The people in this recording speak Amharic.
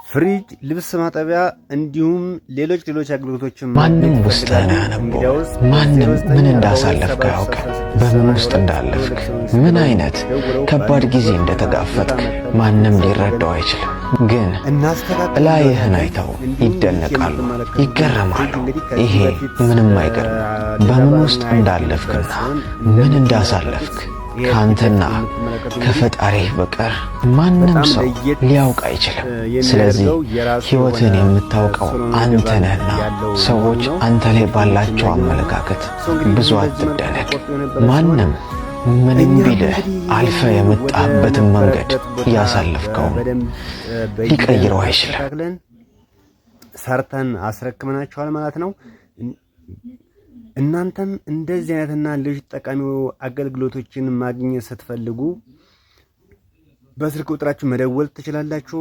ፍሪጅ፣ ልብስ ማጠቢያ እንዲሁም ሌሎች ሌሎች አገልግሎቶችን ማንም ማግኘት ውስጥህን ይፈልጋሉ። አያነበውም። እንግዲያውስ ማንም ምን በ09 እንዳሳለፍክ አያውቅም። በምን ውስጥ እንዳለፍክ፣ ምን አይነት ከባድ ጊዜ እንደተጋፈጥክ ማንም ሊረዳው አይችልም። ግን እላይህን አይተው ይደነቃሉ፣ ይገረማሉ። ይሄ ምንም አይገርም። በምን ውስጥ እንዳለፍክና ምን እንዳሳለፍክ ከአንተና ከፈጣሪህ በቀር ማንም ሰው ሊያውቅ አይችልም። ስለዚህ ሕይወትን የምታውቀው አንተ ነህና ሰዎች አንተ ላይ ባላቸው አመለካከት ብዙ አትደነቅ። ማንም ምንም ቢልህ አልፈ የመጣህበትን መንገድ ያሳለፍከውን ሊቀይረው አይችልም። ሰርተን አስረክመናቸዋል ማለት ነው። እናንተም እንደዚህ አይነትና ሌሎች ጠቃሚ አገልግሎቶችን ማግኘት ስትፈልጉ በስልክ ቁጥራችሁ መደወል ትችላላችሁ።